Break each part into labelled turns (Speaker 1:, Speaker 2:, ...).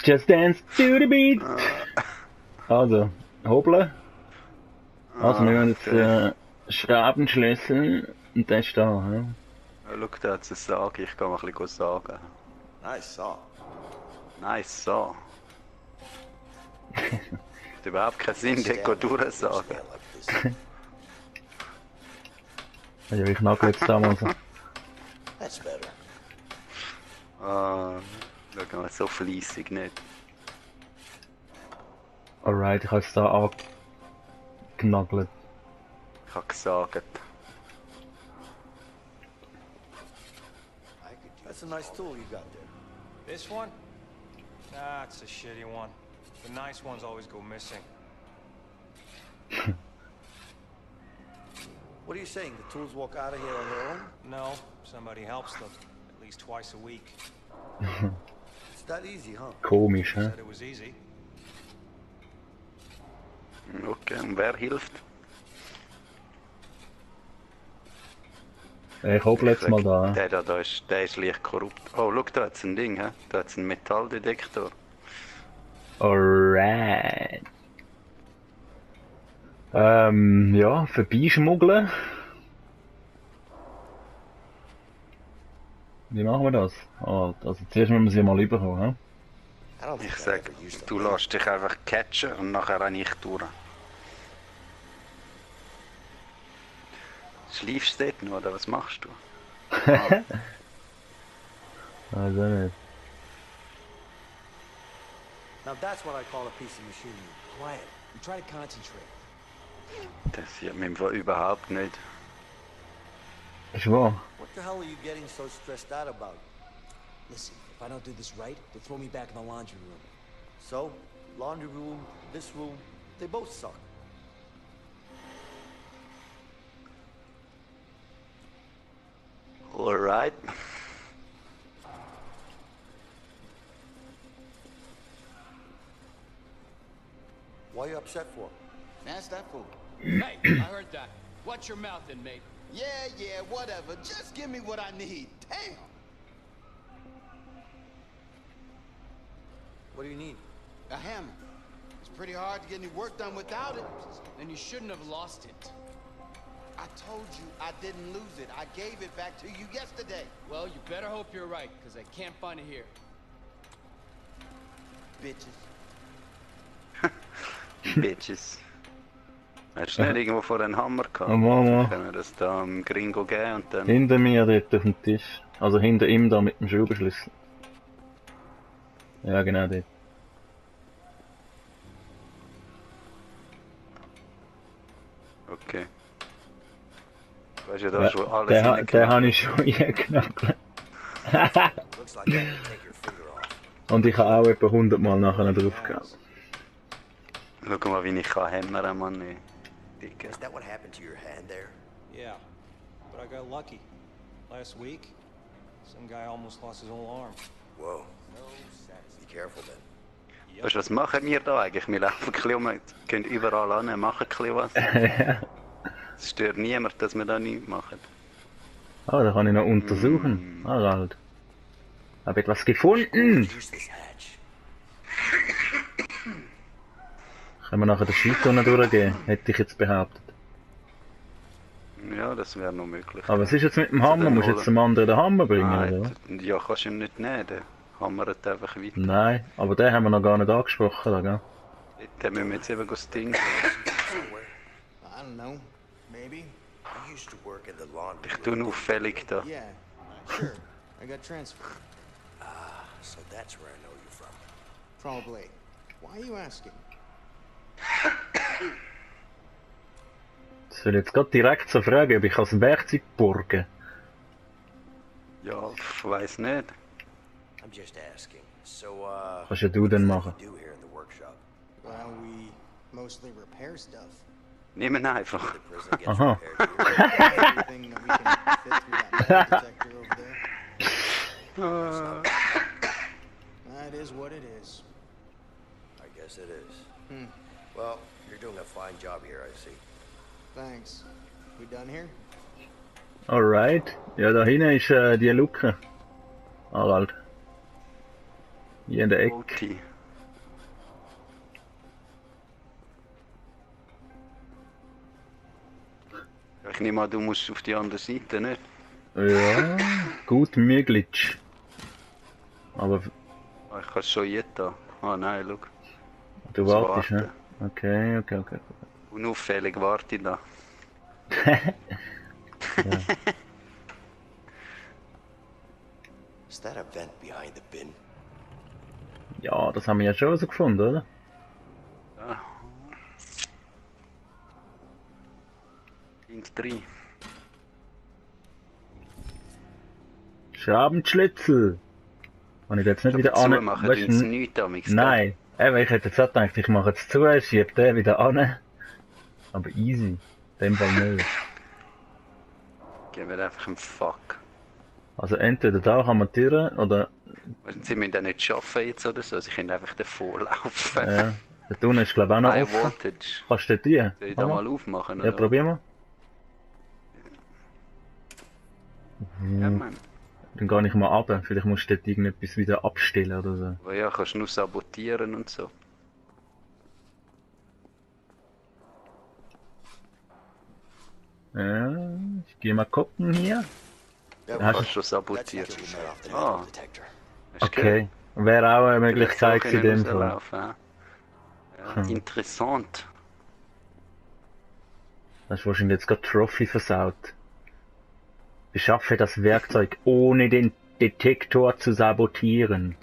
Speaker 1: Just dance to the beat! Also, hobeln. Also, wir werden jetzt Schraben schlüsseln und der ist da. Ja.
Speaker 2: Ja, schau, da hat es eine Sage, ich kann mal ein bisschen sagen.
Speaker 3: Nice saw.
Speaker 2: Nice so. Hat überhaupt keinen Sinn, dort durchsagen.
Speaker 1: Ja, ich nagel jetzt da mal so.
Speaker 3: That's better.
Speaker 2: Schau mal, so fleissig nicht.
Speaker 1: Alright, ich habe es da angenagelt.
Speaker 2: Ich habe gesagt.
Speaker 3: That's a nice tool you got there.
Speaker 4: This one? Nah, it's a shitty one. The nice ones always go missing.
Speaker 3: What are you saying? The tools walk out of here on their own?
Speaker 4: No, somebody helps them. At least twice a week.
Speaker 3: It's that easy, huh?
Speaker 1: Komisch, hä?
Speaker 4: Said it was easy.
Speaker 2: Okay, und wer hilft?
Speaker 1: Ich hobel jetzt mal da.
Speaker 2: Der ist leicht korrupt. Oh, schau, da hat es ein Ding, hä? Da hat es einen Metalldetektor.
Speaker 1: Alright. Ja, vorbeischmuggeln. Wie machen wir das? Also zuerst müssen wir sie mal überkommen,
Speaker 3: I don't think
Speaker 2: Ich
Speaker 3: I
Speaker 2: sag,
Speaker 3: ever used
Speaker 2: du
Speaker 3: them.
Speaker 2: lässt dich einfach catchen und nachher renne ich durch. Schläfst du dort noch, oder was machst du?
Speaker 1: hä? Also nicht.
Speaker 3: Now that's what I call a piece of machinery.
Speaker 5: Quiet. You try to concentrate.
Speaker 2: Das sieht mir im Fall überhaupt nicht.
Speaker 1: Ist wahr?
Speaker 3: What the hell are you getting so stressed out about?
Speaker 5: Listen, if I don't do this right, they'll throw me back in the laundry room.
Speaker 3: So, laundry room, this room, they both suck.
Speaker 2: Alright.
Speaker 3: What are you upset for?
Speaker 6: That's that fool.
Speaker 7: Hey, I heard that. Watch your mouth then, mate.
Speaker 6: Yeah, whatever. Just give me what I need. Damn.
Speaker 3: What do you need?
Speaker 6: A hammer. It's pretty hard to get any work done without it.
Speaker 7: Then you shouldn't have lost it.
Speaker 6: I told you I didn't lose it. I gave it back to you yesterday.
Speaker 7: Well, you better hope you're right, because I can't find it here.
Speaker 6: Bitches.
Speaker 2: Bitches. Hast du nicht irgendwo vor einen Hammer gehabt?
Speaker 1: Oh, Mama.
Speaker 2: Können wir das da am Gringo geben und dann...
Speaker 1: Hinter mir dort auf dem Tisch. Also hinter ihm da mit dem Schraubenschlüssel. Ja, genau dort.
Speaker 2: Okay. Weißt du, da ist schon alles
Speaker 1: Den
Speaker 2: reingeknallt.
Speaker 1: habe ich schon eingeknackt.
Speaker 3: Looks like I can take your finger off.
Speaker 1: Und ich habe auch etwa 100 Mal nachher drauf gehabt.
Speaker 2: Schau mal, wie ich kann hämmern, Mann. ey. Dicke.
Speaker 3: Is that what happened to your hand there?
Speaker 4: Yeah, but I got lucky. Last week, some guy almost lost his whole arm.
Speaker 3: Whoa. Be careful then.
Speaker 2: Weißt du, was machen wir da eigentlich? Wir laufen ein bisschen um, gehen überall an, machen ein bisschen was. Es stört niemand, dass wir da nichts machen.
Speaker 1: Ah, da kann ich noch untersuchen. Ah, halt. Hab etwas gefunden.
Speaker 3: Use this hatch.
Speaker 1: Können wir nachher den Scheitern durchgehen, hätte ich jetzt behauptet.
Speaker 2: Ja, das wäre noch möglich.
Speaker 1: Aber was ist jetzt mit dem Hammer? Musst du jetzt dem anderen den Hammer bringen, oder?
Speaker 2: Nein, ja, kannst du ihn nicht nehmen, der hammert einfach weiter.
Speaker 1: Nein, aber den haben wir noch gar nicht angesprochen, da, gell?
Speaker 2: Den müssen wir jetzt eben das Ding.
Speaker 3: Somewhere.
Speaker 6: I don't know. Maybe.
Speaker 3: I used to work in the laundry
Speaker 2: Ich
Speaker 3: room.
Speaker 2: tue auffällig da.
Speaker 6: Yeah. Sure. I got transferred.
Speaker 3: So that's where I know you from.
Speaker 6: Probably. Why are you asking?
Speaker 1: Soll ich jetzt gerade direkt so fragen, ob ich als Werkzeug borgen?
Speaker 2: Ja, ich weiss nicht.
Speaker 3: I'm just asking. So,
Speaker 1: Kannst ja du dann machen.
Speaker 3: what do you do here in the workshop?
Speaker 6: Well, we mostly repair stuff.
Speaker 2: Nimm ihn einfach.
Speaker 3: The prison gets
Speaker 1: Uh-huh.
Speaker 3: repaired here.
Speaker 6: Everything that we can fit through that metal detector over there. That is what it is.
Speaker 3: I guess it is.
Speaker 8: Well, you're doing a fine job here, I see.
Speaker 3: Thanks. We done here?
Speaker 1: Alright. Ja, da hinten ist die Luke. Harald. Hier in der Ecke.
Speaker 2: OT. Ich nehme an, du musst auf die andere Seite, nicht?
Speaker 1: Ja, gut möglich. Aber
Speaker 2: Ah, ich kann es schon jetzt da. Ah nein, schau.
Speaker 1: du
Speaker 2: Muss
Speaker 1: wartest,
Speaker 2: warten.
Speaker 1: ne? Okay.
Speaker 2: Unauffällig warte ich da.
Speaker 8: Is that a vent behind the bin?
Speaker 1: Ja, das haben wir ja schon so gefunden, oder?
Speaker 2: Ja. Links 3.
Speaker 1: Schraubenschlitzel! Wenn ich jetzt nicht wieder an...
Speaker 2: Machen,
Speaker 1: weißt
Speaker 2: tun
Speaker 1: du,
Speaker 2: sie nichts damit.
Speaker 1: nein! Eben, ich hätte jetzt auch gedacht, ich mache jetzt zu, schieb den wieder an. Aber easy. In dem Fall nicht.
Speaker 2: Geben wir einfach einen Fuck.
Speaker 1: Also entweder da kann man Türen, oder...
Speaker 2: Sie müssen ja nicht arbeiten jetzt oder so, sie können einfach davor laufen.
Speaker 1: Ja, der Tunnel ist glaube ich auch noch
Speaker 2: High
Speaker 1: offen.
Speaker 2: Voltage.
Speaker 1: Kannst du die?
Speaker 2: Soll ich da mal aufmachen?
Speaker 1: Ja,
Speaker 2: Oder?
Speaker 1: probier mal.
Speaker 2: Ja, Mann.
Speaker 1: Dann gehe ich mal runter. Vielleicht musst du dort irgendetwas wieder abstellen oder so.
Speaker 2: Aber ja, kannst du nur sabotieren und so.
Speaker 1: Ja, ich gehe mal gucken hier.
Speaker 8: Yeah,
Speaker 2: Hast du schon
Speaker 8: that's
Speaker 2: sabotiert?
Speaker 8: until we shut off the
Speaker 2: Ah.
Speaker 8: metal detector.
Speaker 2: Hast du
Speaker 1: Okay. Wäre auch eine Möglichkeit
Speaker 2: Vielleicht
Speaker 1: in dem
Speaker 2: können
Speaker 1: Fall.
Speaker 2: rauslaufen, ja. Ja, interessant.
Speaker 1: Hast du wahrscheinlich jetzt gerade Trophy versaut. Beschaffe das Werkzeug, ohne den Detektor zu sabotieren.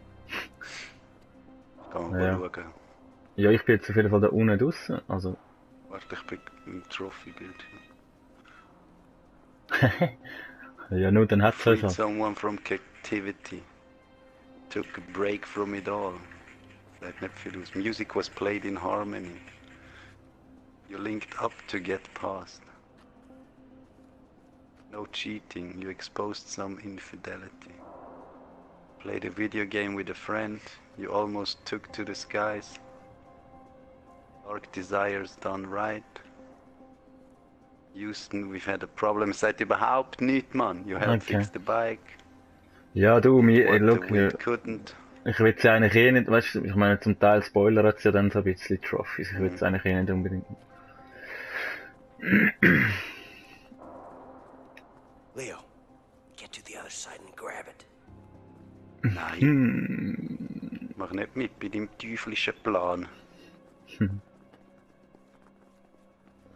Speaker 2: Kann man
Speaker 1: Ja.
Speaker 2: mal schauen.
Speaker 1: Ja, ich bin jetzt auf jeden Fall da unten draussen. Also,
Speaker 2: Warte, ich bin im Trophy-Bild.
Speaker 1: ja, nur dann hat's
Speaker 2: Freed
Speaker 1: also.
Speaker 2: someone from captivity. Took a break from it all. Sagt nicht viel aus. Music was played in harmony. You linked up to get past. No cheating. You exposed some infidelity. Played a video game with a friend. You almost took to the skies. Dark desires done right. Houston, we've had a problem. Seid überhaupt nicht, Mann. You helped
Speaker 1: Okay.
Speaker 2: fix the bike.
Speaker 1: Ja, du,
Speaker 2: What
Speaker 1: look,
Speaker 2: the wind couldn't.
Speaker 1: ich will es ja eigentlich eh nicht, weißt du, ich meine, zum Teil spoilert es ja dann so ein bisschen Trophies. Ich will es eigentlich eh nicht unbedingt.
Speaker 8: Leo, get to the other side and grab it.
Speaker 2: Nein. Mach nicht mit bei deinem teuflischen Plan.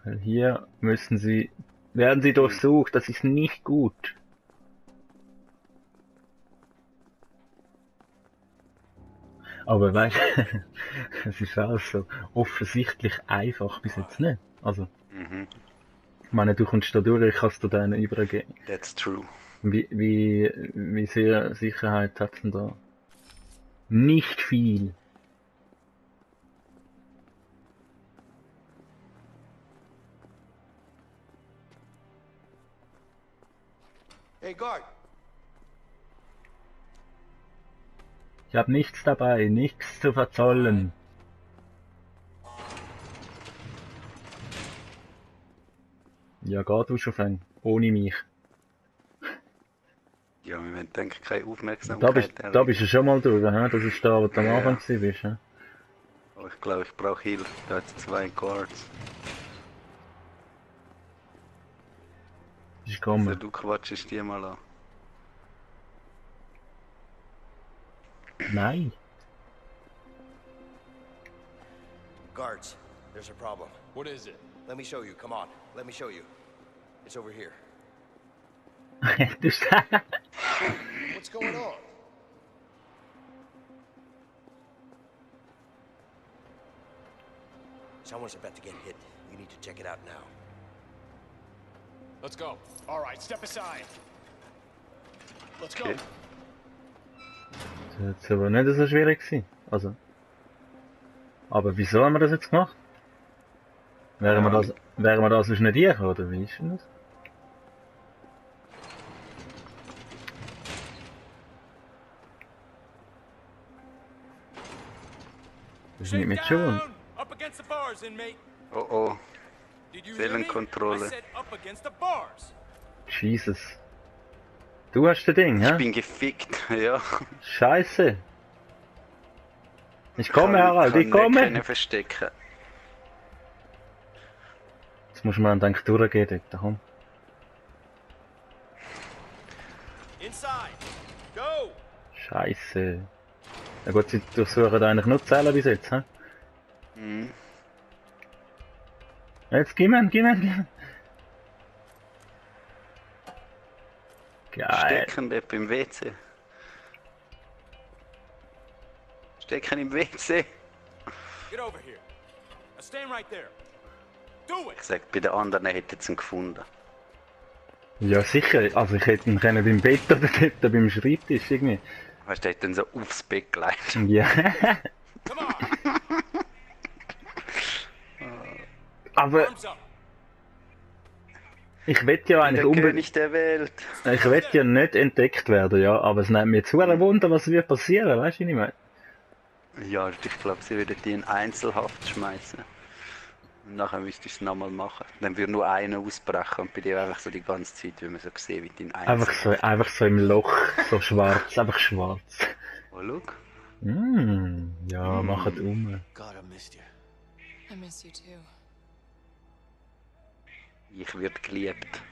Speaker 1: Weil hier werden sie durchsucht, das ist nicht gut. Aber weißt du, es ist auch so offensichtlich einfach bis jetzt nicht. Also, ich meine, du kommst da durch, ich kann es dir dann übergeben.
Speaker 2: That's true.
Speaker 1: Wie sehr Sicherheit hat denn da? Nicht viel.
Speaker 6: Hey, guard.
Speaker 1: Ich habe nichts dabei, nichts zu verzollen. Ja, geh du schon fang, ohne mich.
Speaker 2: Ja, wir haben denke ich keine Aufmerksamkeit.
Speaker 1: Da bist du schon mal durch, hä? Das ist da, wo du am
Speaker 2: Ja,
Speaker 1: Anfang
Speaker 2: ja.
Speaker 1: gewesen bist, hä?
Speaker 2: Aber ich glaube, ich brauche Hilfe. Da hat es 2 Guards.
Speaker 1: Ist
Speaker 2: Also,
Speaker 1: gekommen.
Speaker 2: du quatschst die mal an.
Speaker 1: Nein.
Speaker 8: Guards, there's a problem.
Speaker 7: What is it?
Speaker 8: Let me show you. Come on. Let me show you. It's over here.
Speaker 1: Du
Speaker 3: What's going on?
Speaker 8: Someone's about to get hit. You need to check it out now.
Speaker 7: Let's go. All right, step aside. Let's go.
Speaker 2: Okay.
Speaker 1: Das ist jetzt aber nicht so schwierig gewesen. Also. Aber wieso haben wir das jetzt gemacht? Wären wir da sonst nicht hier, oder wie ist denn das? Das ist nicht mit schon.
Speaker 7: Up against the bar, bars, inmate.
Speaker 2: Oh oh.
Speaker 7: Did you hear me? I
Speaker 2: Zellenkontrolle.
Speaker 7: said up against the bars.
Speaker 1: Jesus. Du hast das Ding,
Speaker 2: Ich
Speaker 1: hä?
Speaker 2: bin gefickt, ja.
Speaker 1: Scheiße. Ich komme, Harald, ich
Speaker 2: Kann
Speaker 1: komme!
Speaker 2: nicht verstecken.
Speaker 1: Jetzt muss man dann durchgehen dort, komm.
Speaker 7: Inside. Go.
Speaker 1: Scheiße. Na gut, sie durchsuchen eigentlich nur Zellen bis jetzt, hä?
Speaker 2: Mhm.
Speaker 1: Jetzt gib mir. Geil.
Speaker 2: Stecken dort im WC. Stecken im WC.
Speaker 7: Get over here. Now stand right there. Do it.
Speaker 2: Ich sag, bei den anderen hätten sie ihn gefunden.
Speaker 1: Ja sicher, also ich hätte ihn können beim Bett oder dort beim Schreibtisch irgendwie.
Speaker 2: Weißt du, der hat dann so aufs Bett gelegt.
Speaker 1: Ja.
Speaker 7: Come on.
Speaker 1: Aber
Speaker 7: Arms up.
Speaker 1: ich will ja eigentlich
Speaker 2: Der
Speaker 1: unbedingt.
Speaker 2: König der Welt.
Speaker 1: Ich will ja nicht entdeckt werden, ja, aber es nimmt mir zu ein Wunder, was wird passieren, weißt du, wie ich meine?
Speaker 2: Ja, ich glaube, sie würden die in Einzelhaft schmeißen. Und nachher müsste ich es nochmal machen. Dann würde nur einer ausbrechen und bei dir einfach so die ganze Zeit, wie man so sehen, wie die in Einzelhaft.
Speaker 1: Einfach so im Loch, so schwarz, einfach schwarz.
Speaker 2: Oh, look.
Speaker 1: Ja, macht
Speaker 3: God, I missed you.
Speaker 9: I miss you too.
Speaker 2: Ich werde geliebt.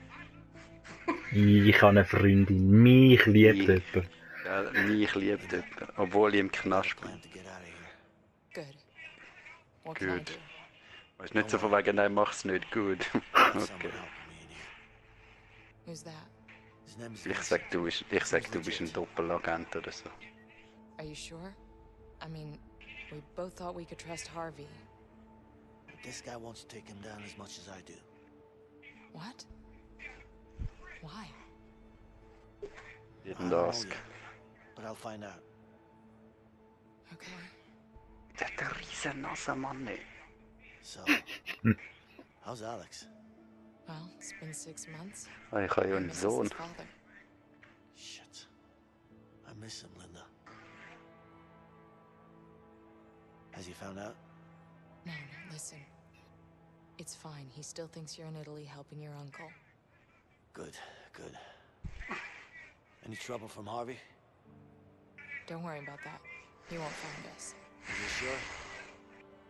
Speaker 1: Ich habe eine Freundin, mich liebt
Speaker 2: Ich-
Speaker 1: jemand.
Speaker 2: Ja, mich liebt jemand, obwohl ich im Knast bin.
Speaker 3: Plan to get out of here.
Speaker 9: Good. What can I
Speaker 2: Good.
Speaker 9: do?
Speaker 2: Weißt nicht so von wegen, nein, mach's nicht gut.
Speaker 3: Someone
Speaker 2: Okay.
Speaker 3: helping me in here.
Speaker 9: Who's that?
Speaker 3: His name is
Speaker 2: Ich sag, du bist ein Doppelagent oder so.
Speaker 9: Are you sure? I mean, we both thought we could trust Harvey.
Speaker 3: But this guy wants to take him down as much as I do.
Speaker 9: What? Why?
Speaker 3: I
Speaker 2: Didn't
Speaker 3: don't know
Speaker 2: ask.
Speaker 3: yet, but I'll find out.
Speaker 9: Okay.
Speaker 2: Der hat einen riesen Nase, Mann. Ey.
Speaker 3: So, how's Alex?
Speaker 9: Well, it's been 6 months.
Speaker 2: Ah, ich habe ja
Speaker 9: I
Speaker 2: einen
Speaker 9: miss
Speaker 2: Sohn.
Speaker 9: his father.
Speaker 3: Shit. I miss him, Linda. Has he found out?
Speaker 9: No, listen. It's fine. He still thinks you're in Italy helping your uncle.
Speaker 3: Good, good. Any trouble from Harvey?
Speaker 9: Don't worry about that. He won't find us.
Speaker 3: Are you sure?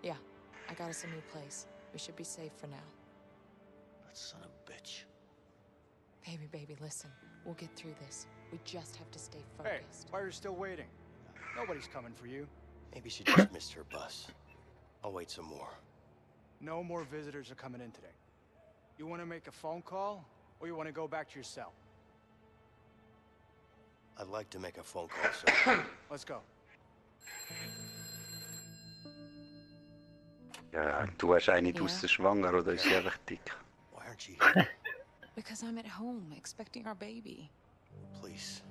Speaker 9: Yeah, I got us a new place. We should be safe for now.
Speaker 3: That son of a bitch.
Speaker 9: Baby, listen. We'll get through this. We just have to stay
Speaker 7: Hey,
Speaker 9: focused.
Speaker 7: why are you still waiting? Nobody's coming for you.
Speaker 8: Maybe she just missed her bus. I'll wait some more.
Speaker 7: No more visitors are coming in today. You want to make a phone call, or you want to go back to your cell?
Speaker 8: I'd like to make a phone call, sir.
Speaker 7: Let's go.
Speaker 2: Ja, du hast eine
Speaker 9: Ja.
Speaker 2: draussen schwanger oder ist sie einfach dick?
Speaker 8: Why aren't you here?
Speaker 9: Because I'm at home, expecting our baby.
Speaker 8: Please.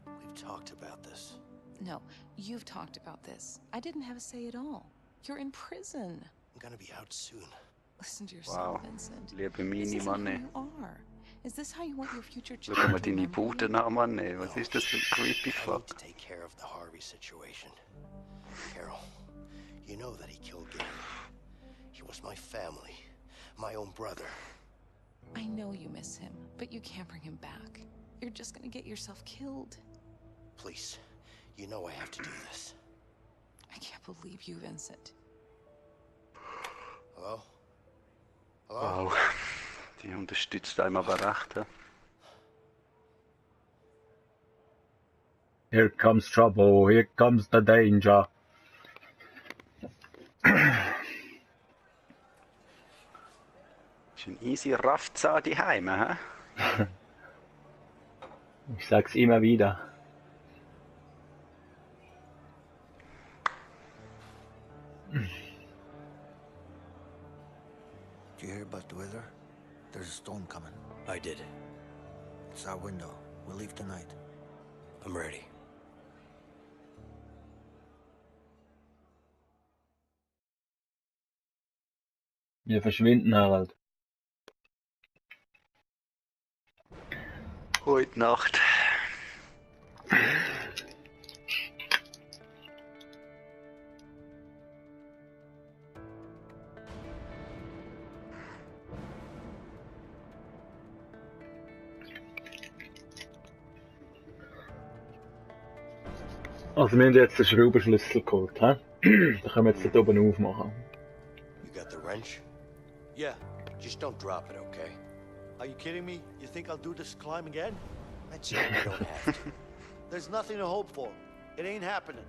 Speaker 8: We've talked about this.
Speaker 9: No, you've talked about this. I didn't have a say at all. You're in prison.
Speaker 8: I'm gonna be out soon.
Speaker 9: Listen to yourself,
Speaker 2: Wow.
Speaker 9: Vincent.
Speaker 2: Liebe
Speaker 9: This
Speaker 2: Mini,
Speaker 9: isn't how
Speaker 2: Mann. Ey.
Speaker 9: you are. Is this how you want your future
Speaker 2: Schau
Speaker 9: child
Speaker 2: mal
Speaker 9: to
Speaker 2: deine
Speaker 9: remember you?
Speaker 2: Bude an, Mann. Ey. Was ist das für ein creepy
Speaker 8: I
Speaker 2: fuck?
Speaker 8: need to take care of the Harvey situation. Carol, you know that he killed Gary. He was my family, my own brother.
Speaker 9: I know you miss him, but you can't bring him back. You're just gonna get yourself killed.
Speaker 8: Please, you know I have to do this.
Speaker 9: I can't believe you, Vincent.
Speaker 8: Hello? Hello?
Speaker 2: Wow. Die unterstützt einem aber recht. He?
Speaker 1: Here comes trouble, here comes the danger.
Speaker 2: Ist ein easy Rafza die Heime, hä?
Speaker 1: Ich sag's immer wieder.
Speaker 3: Did you hear about the weather? There's a storm coming.
Speaker 8: I did.
Speaker 3: It's our window. We'll leave tonight.
Speaker 8: I'm ready.
Speaker 1: Wir verschwinden, Harald.
Speaker 2: Heute Nacht.
Speaker 1: Also wir haben jetzt den Schraubenschlüssel geholt, hä? Da können wir jetzt dort oben aufmachen.
Speaker 8: You got the wrench?
Speaker 3: Yeah.
Speaker 8: Just don't drop it, okay?
Speaker 3: Are you kidding me? You think I'll do this climb again?
Speaker 8: That's it, you don't have to.
Speaker 3: There's nothing to hope for. It ain't happening.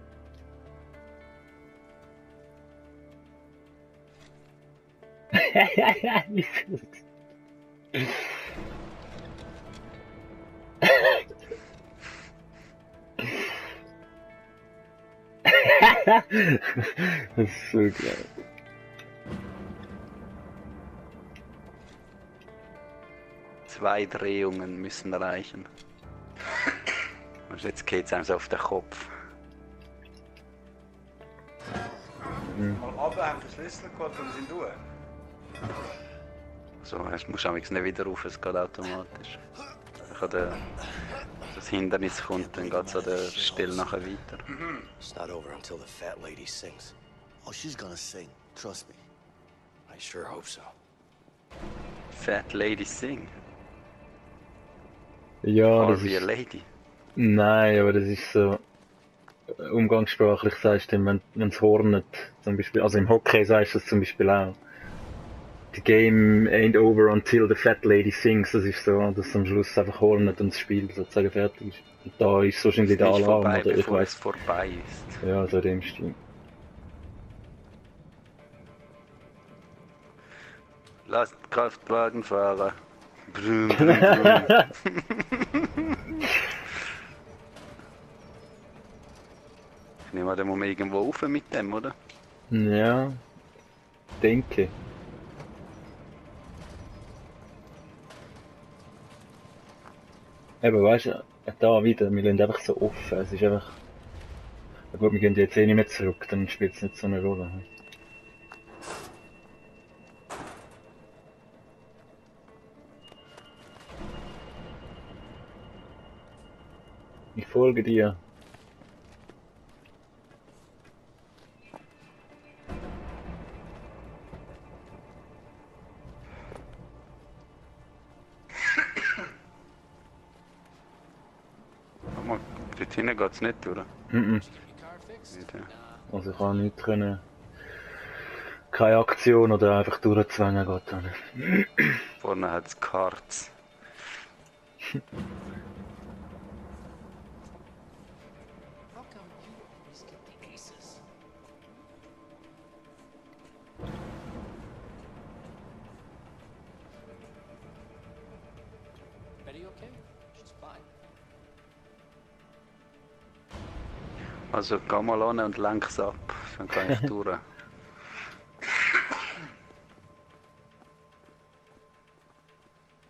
Speaker 1: Das ist so geil.
Speaker 2: Zwei Drehungen müssen reichen. Und jetzt geht's einem so auf den Kopf.
Speaker 10: Mal runter, haben den Schlüssel geholt und sind durch.
Speaker 2: So, es muss auch nicht wieder rauf, es geht automatisch. Das Hindernis kommt, dann geht es an der Stelle nachher weiter.
Speaker 8: It's not over until the fat lady sings.
Speaker 3: Oh, she's gonna sing. Trust me.
Speaker 8: I sure hope so.
Speaker 2: Fat Lady Sing.
Speaker 1: Ja, das
Speaker 2: Harvey a
Speaker 1: ist...
Speaker 2: Lady.
Speaker 1: Nein, aber das ist so... Umgangssprachlich sagst du, wenn es hornet, zum Beispiel, also im Hockey sagst du das zum Beispiel auch. The game ain't over until the fat lady sings, das ist so, dass am Schluss einfach hornet und das Spiel sozusagen fertig ist. Und da ist wahrscheinlich der
Speaker 2: Nicht
Speaker 1: Alarm,
Speaker 2: vorbei,
Speaker 1: oder ich
Speaker 2: bevor es
Speaker 1: weiß.
Speaker 2: vorbei ist.
Speaker 1: Ja, so dem Stil.
Speaker 2: Lasst Kraftwagen fahren. Brum, brum, brum. Ich nehme an, den muss man irgendwo rauf mit dem, oder?
Speaker 1: Ja, denke. Eben, weißt du, da wieder, wir lassen einfach so offen, es ist einfach... Ja gut, wir gehen jetzt eh nicht mehr zurück, dann spielt es nicht so eine Rolle. Ich folge dir.
Speaker 2: Aber dort hinten geht es nicht, oder?
Speaker 1: Mhm.
Speaker 2: Nicht, ja.
Speaker 1: Also ich kann nicht können. Keine Aktion oder einfach durchzwängen geht da nicht.
Speaker 2: Vorne hat es Karts.
Speaker 5: How come you always get the aces? Betty okay? She's fine.
Speaker 2: Also geh mal an und lenk's ab, dann kann ich durch.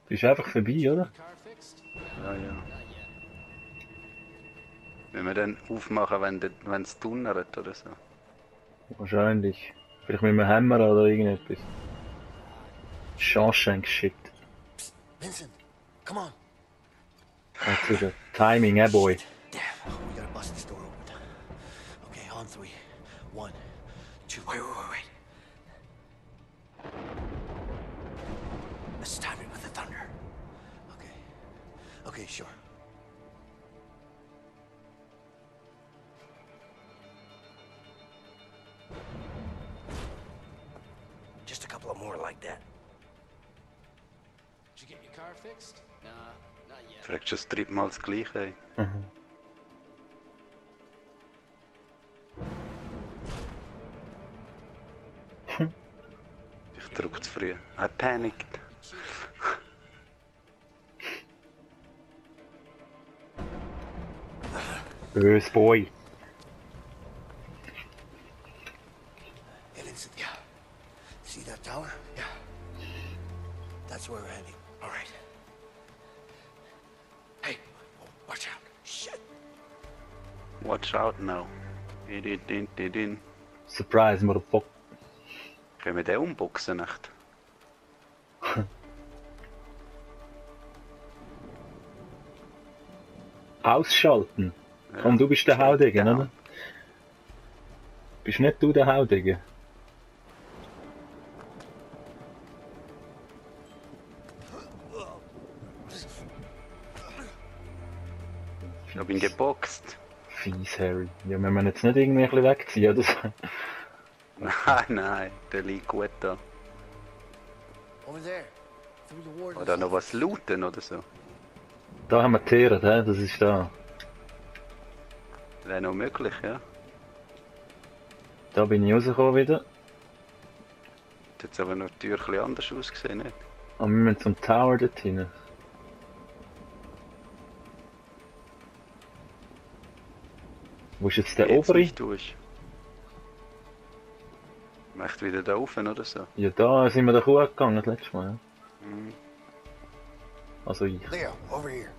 Speaker 1: Du bist einfach vorbei, oder?
Speaker 7: Car fixed?
Speaker 2: Ja, ja. Wenn wir dann aufmachen, wenn es donnert oder so.
Speaker 1: Wahrscheinlich. Vielleicht mit einem Hammer oder irgendetwas. Shawshank-Shit.
Speaker 8: Vincent, come on.
Speaker 1: That's wieder Timing, eh, boy.
Speaker 8: Damn, we gotta bust this door open. Okay, on three. 1, 2. Wait. Let's time it with the thunder. Okay, sure. Just a couple of more like that.
Speaker 7: Did you get your car fixed?
Speaker 5: Nah, not yet.
Speaker 2: Fragst du das dritte Mal das Gleiche, ey.
Speaker 1: Mhm.
Speaker 2: Ich drück zu früh. I panicked.
Speaker 1: Bös Boy.
Speaker 8: Hey, Vincent, yeah. See that tower? Yeah. That's where we're heading. All right. Hey, watch out. Shit.
Speaker 2: Watch out now. Din.
Speaker 1: Surprise, motherfucker.
Speaker 2: Können wir den umboxen, nicht?
Speaker 1: Ausschalten.
Speaker 2: Ja.
Speaker 1: Komm, du bist der Haudegen,
Speaker 2: Ja.
Speaker 1: oder? Bist nicht du der Haudegen?
Speaker 2: Ich hab ihn geboxt.
Speaker 1: Fies, Harry. Ja, wir müssen jetzt nicht irgendwie ein bisschen wegziehen, oder so.
Speaker 2: Nein, der liegt gut da.
Speaker 6: Over there. Through the warden's
Speaker 2: Oder noch was
Speaker 6: office.
Speaker 2: looten oder so.
Speaker 1: Da haben wir Tiere, hä? Das ist da.
Speaker 2: Wäre noch möglich, ja.
Speaker 1: Da bin ich rausgekommen wieder.
Speaker 2: Hat jetzt aber noch die Tür ein bisschen anders ausgesehen, nicht?
Speaker 1: Und wir müssen zum Tower dort hin. Wo ist jetzt der
Speaker 2: Jetzt
Speaker 1: obere?
Speaker 2: nicht durch. Möchte wieder da rauf oder so?
Speaker 1: Ja, da sind wir doch hochgegangen das letzte Mal. Ja.
Speaker 2: Mhm.
Speaker 1: Also ich.
Speaker 8: Leo, over here.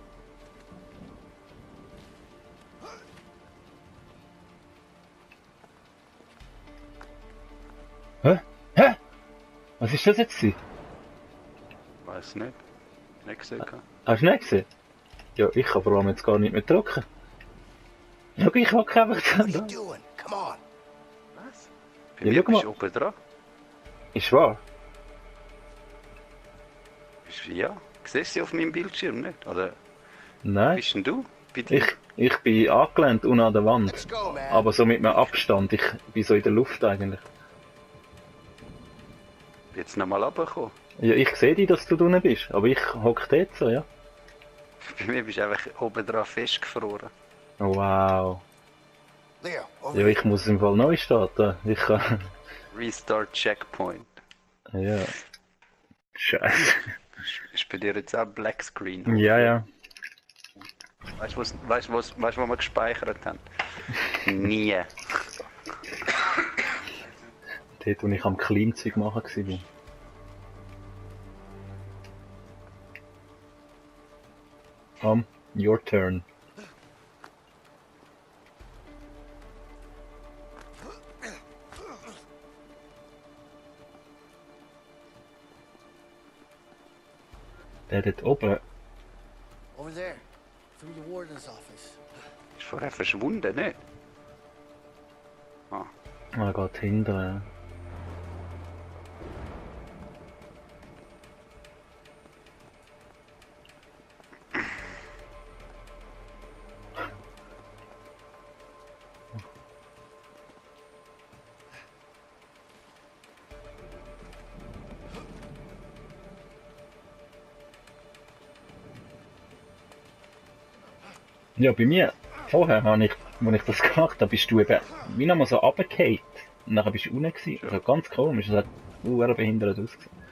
Speaker 1: Hä? Hä? Was ist das jetzt?
Speaker 2: Weiß nicht. Nicht gesehen.
Speaker 1: Hast du nicht gesehen? Ja, ich kann vor allem jetzt gar nicht mehr drücken. Schau, ich hocke einfach
Speaker 8: What are you
Speaker 1: da.
Speaker 8: doing? Come on.
Speaker 2: Was? Bei
Speaker 1: Ja,
Speaker 2: mir
Speaker 1: schau
Speaker 2: bist
Speaker 1: mal.
Speaker 2: du oben dran.
Speaker 1: Ist wahr?
Speaker 2: Ja, siehst du auf meinem Bildschirm nicht? Oder
Speaker 1: Nein.
Speaker 2: bist denn du? Bei dir?
Speaker 1: Ich bin angelehnt unten an der Wand.
Speaker 8: Let's go, man.
Speaker 1: Aber so mit einem Abstand. Ich bin so in der Luft eigentlich.
Speaker 2: Jetzt nochmal runtergekommen.
Speaker 1: Ja, ich sehe dich, dass du da unten bist. Aber ich hocke dort so, ja.
Speaker 2: Bei mir bist du einfach oben dran festgefroren.
Speaker 1: Oh, wow.
Speaker 8: Leo, over
Speaker 1: Ja,
Speaker 8: here.
Speaker 1: ich muss im Fall neu starten. Ich kann...
Speaker 2: Restart Checkpoint.
Speaker 1: Ja. Scheiße.
Speaker 2: Ist bei dir jetzt auch Black Screen?
Speaker 1: Ja, ja.
Speaker 2: Weißt du, was wir gespeichert haben? Nie.
Speaker 1: Dort, wo ich am Clean-Zeug machen war. Your turn. Der dort oben.
Speaker 6: Over there. Through the warden's office.
Speaker 2: Ist vorher verschwunden, nicht? Ah,
Speaker 1: Ah, geht hinten. Ja, bei mir, vorher habe ich, als ich das gemacht habe, bist du eben wie nochmal so runtergefallen. Und dann bist du unten gewesen. Also ganz komisch, das hat behindert ausgesehen.